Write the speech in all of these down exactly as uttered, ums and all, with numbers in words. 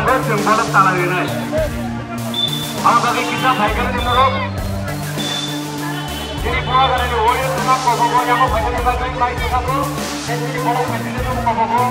Ang chwng bono chalai rwnai. Ang bagwi kisa phaikhe ni norok. Chini Bubagrani audience no kobogo, yamo phaikhe ni bagwi mai tongkha bro. Chini bono phaikhe ni kobogo.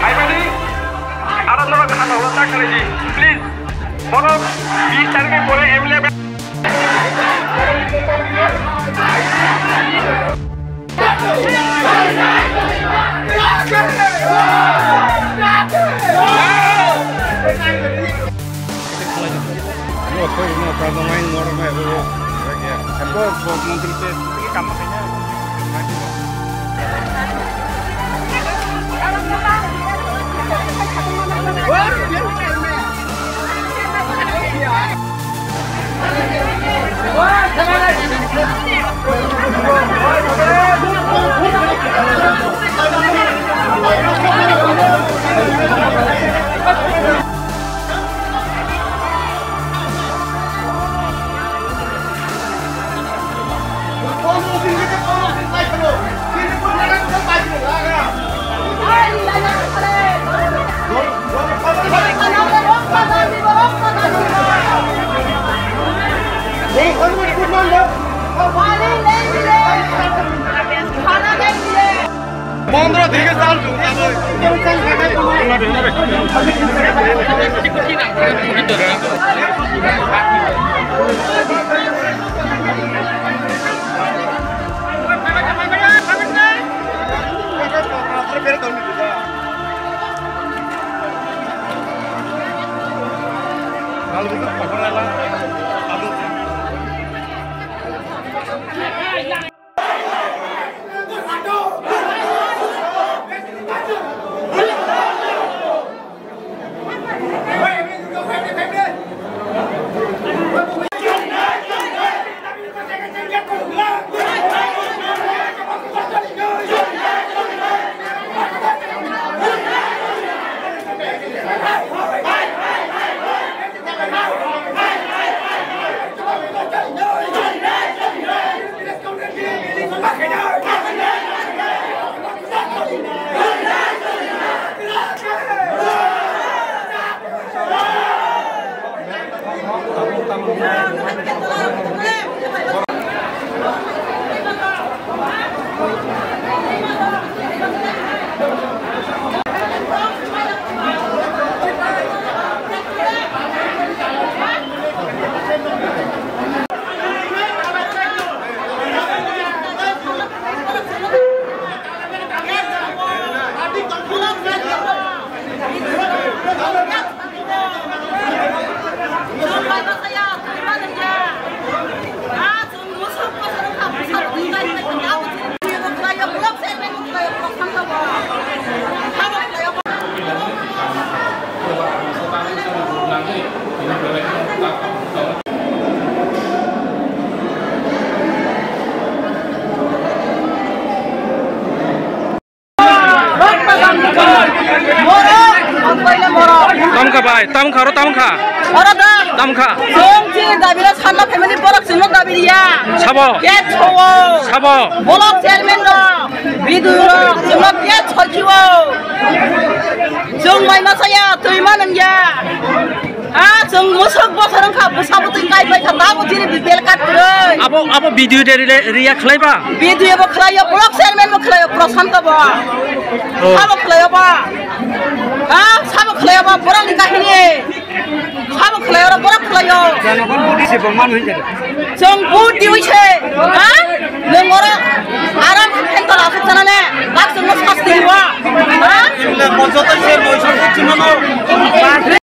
Phaimani, aro norok hano horo ta khlai di, please. Borok bis tarikni pore M L A. Pondro dikhe sal. Tamkha bai, tamkha, oro tamkha. Oro da. Tamkha. Chwng chini dabi no sanna phaimani borok chwngno dabi riya. Sabo. Ke chowo. Abo. Block chairman rok, B D O rok, chwngno khe soikiwo. Chwng mai ma saya, twi ma nangya. Ah, chwng musuk bosor wngkha, bwsa bwtwi kai bai kha, tamo chini B P L card kwrwi. Abo, abo B D O de rile-, react khlaiba? B D O bo khlaio, block chairman bo khlaio, Prasanta bo. Oh. Sabo khlaio ba? Ah, sabo khlaio ba, borokni kahini. Sabo khlaio, oro borok khlaio. Janogon budi se bongma nui jado. Chwng budi oi se, ha? Nwng oro aram khe tola asuk sana ne, bak chwngno sasti wa, ha? Ile bojoto se boisong kuchimano.